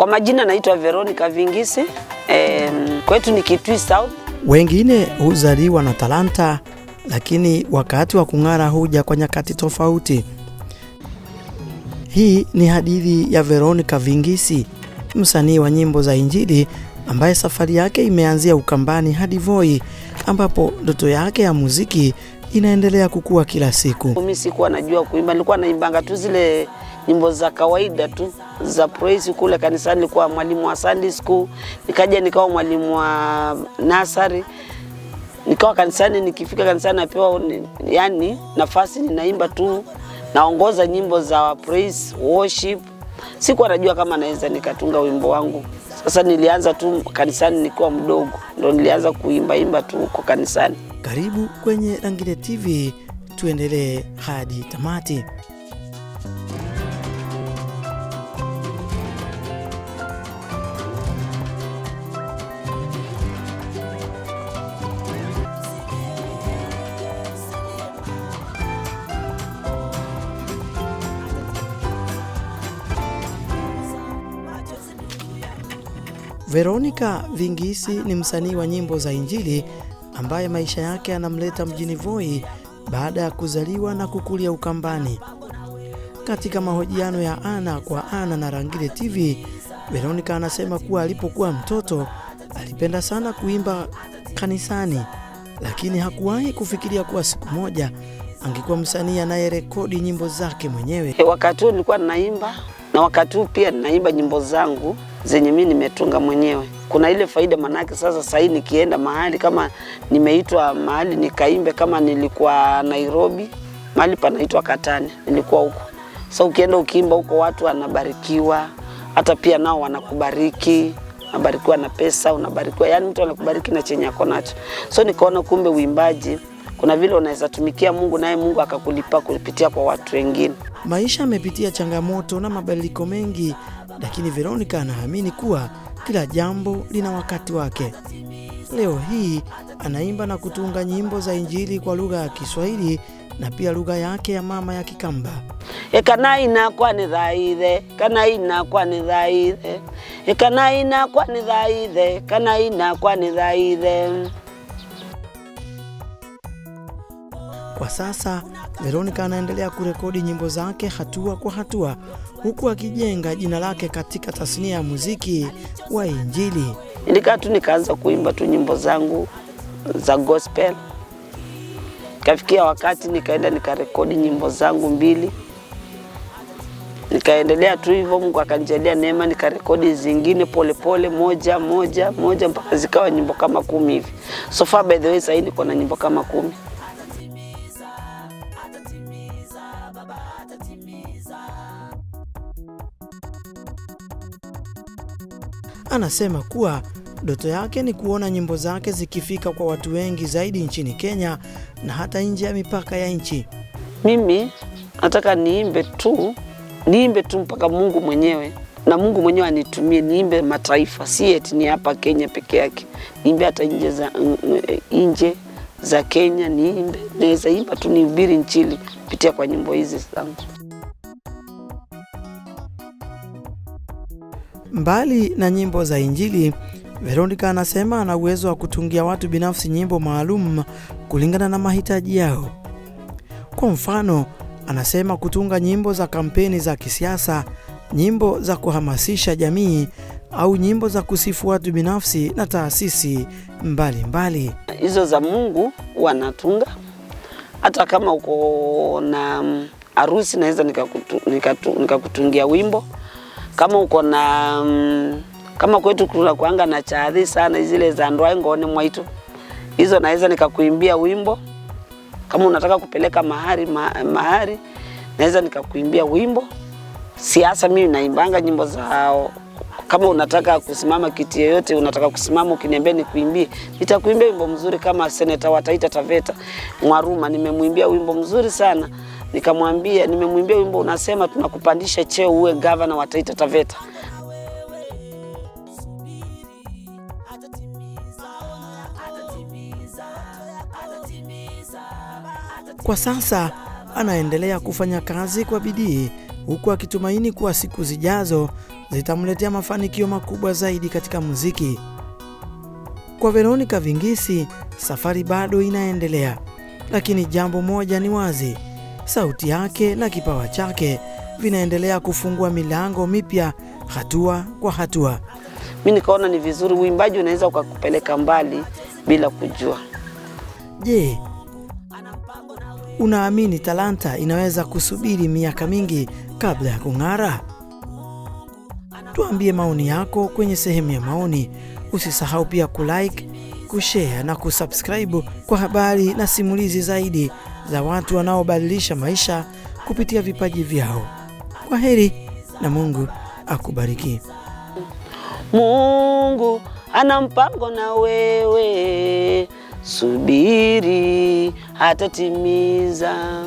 Kwa majina naitwa Veronica Vingisi. Kwetu ni Kitui South. Wengine huzaliwa na talanta, lakini wakati wa kung'ara huja kwa nyakati tofauti. Hii ni hadithi ya Veronica Vingisi, msanii wa nyimbo za Injili ambaye safari yake imeanzia Ukambani hadi Voi, ambapo ndoto yake ya muziki inaendelea kukua kila siku. Mimi sikuwa najua kuimba, nilikuwa naimbanga tu zile nyimbo za kawaida tu za praise kule kanisani. Nilikuwa mwalimu wa Sunday school, nikaja nikawa mwalimu wa nursery, nikawa kanisani. Nikifika kanisani napewa yani nafasi, ninaimba tu, naongoza nyimbo za praise worship. Sikuwa najua kama naweza nikatunga wimbo wangu. Sasa nilianza tu kanisani nikiwa mdogo, ndo nilianza kuimba imba tu huko kanisani. Karibu kwenye Langile TV, tuendelee hadi tamati. Veronica Vingisi ni msanii wa nyimbo za Injili ambaye maisha yake yanamleta mjini Voi baada ya kuzaliwa na kukulia Ukambani. Katika mahojiano ya ana kwa ana na Rangile TV, Veronica anasema kuwa alipokuwa mtoto alipenda sana kuimba kanisani, lakini hakuwahi kufikiria kuwa siku moja angekuwa msanii anayerekodi nyimbo zake mwenyewe. Wakati huo nilikuwa ninaimba, na wakati huu pia ninaimba nyimbo zangu zenye mimi nimetunga mwenyewe. Kuna ile faida, manake sasa sasa nikienda mahali, kama nimeitwa mahali nikaimbe, kama nilikuwa Nairobi mahali panaitwa Katani, nilikuwa huko. Sasa ukienda ukiimba huko watu wanabarikiwa, hata pia nao wanakubariki, unabarikiwa na pesa, unabarikiwa, yani mtu anakubariki na chenye ako nacho. So nikaona kumbe uimbaji kuna vile unaweza tumikia Mungu naye Mungu akakulipa kupitia kwa watu wengine. Maisha amepitia changamoto na mabadiliko mengi, lakini Veronica anaamini kuwa kila jambo lina wakati wake. Leo hii anaimba na kutunga nyimbo za Injili kwa lugha ya Kiswahili na pia lugha yake ya mama ya Kikamba. Ekanaina kwa ni dhaithe, kanaina kwa ni dhaithe, ekanaina kwa ni dhaithe, kanaina kwa ni dhaithe. Kwa sasa Veronica anaendelea kurekodi nyimbo zake hatua kwa hatua, huku akijenga jina lake katika tasnia ya muziki wa Injili. Nilikaa tu nikaanza kuimba tu nyimbo zangu za gospel. Kafikia wakati nikaenda nikarekodi nyimbo zangu 2. Nikaendelea tu hivyo, Mungu akanijalia neema nikarekodi zingine pole pole, moja moja moja mpaka zikawa nyimbo kama 10 hivi. So far by the way sasa niko na nyimbo kama 10. Anasema kuwa ndoto yake ni kuona nyimbo zake zikifika kwa watu wengi zaidi nchini Kenya na hata nje ya mipaka ya nchi. Mimi nataka niimbe tu mpaka Mungu mwenyewe, na Mungu mwenyewe anitumie niimbe mataifa, si eti ni hapa Kenya peke yake. Niimbe hata nje za Kenya, niimbe, naweza imba tu nihubiri Injili kupitia kwa nyimbo hizi zangu. Mbali na nyimbo za Injili, Veronica anasema ana uwezo wa kutungia watu binafsi nyimbo maalum kulingana na mahitaji yao. Kwa mfano, anasema kutunga nyimbo za kampeni za kisiasa, nyimbo za kuhamasisha jamii au nyimbo za kusifu watu binafsi na taasisi mbalimbali. Hizo za Mungu huwa natunga. Hata kama uko na harusi naweza nikakutungia wimbo. Kama uko na kama kwetu kuna kuanga na chadhi sana zile za ndoa ngone mwaitu, hizo naweza nikakuimbia wimbo. Kama unataka kupeleka mahari naweza nikakuimbia wimbo. Siasa mimi naimbanga nyimbo za, kama unataka kusimama kiti yoyote, unataka kusimama ukiniambia nikuimbie, nitakuimbia wimbo mzuri. Kama seneta wa Taita Taveta Mwaruma nimemwimbia wimbo mzuri sana. Nikamwambia nimemwimbia wimbo unasema tunakupandisha cheo uwe governor wa Taita Taveta. Kwa sasa anaendelea kufanya kazi kwa bidii huku akitumaini kuwa siku zijazo zitamletea mafanikio makubwa zaidi katika muziki. Kwa Veronica Vingisi, safari bado inaendelea, lakini jambo moja ni wazi: sauti yake na kipawa chake vinaendelea kufungua milango mipya hatua kwa hatua. Mi nikaona ni vizuri, uimbaji unaweza ukakupeleka mbali bila kujua. Je, unaamini talanta inaweza kusubiri miaka mingi kabla ya kung'ara? Tuambie maoni yako kwenye sehemu ya maoni. Usisahau pia kulike, kushare na kusubscribe kwa habari na simulizi zaidi za watu wanaobadilisha maisha kupitia vipaji vyao. Kwa heri na Mungu akubariki. Mungu ana mpango na wewe, subiri atatimiza.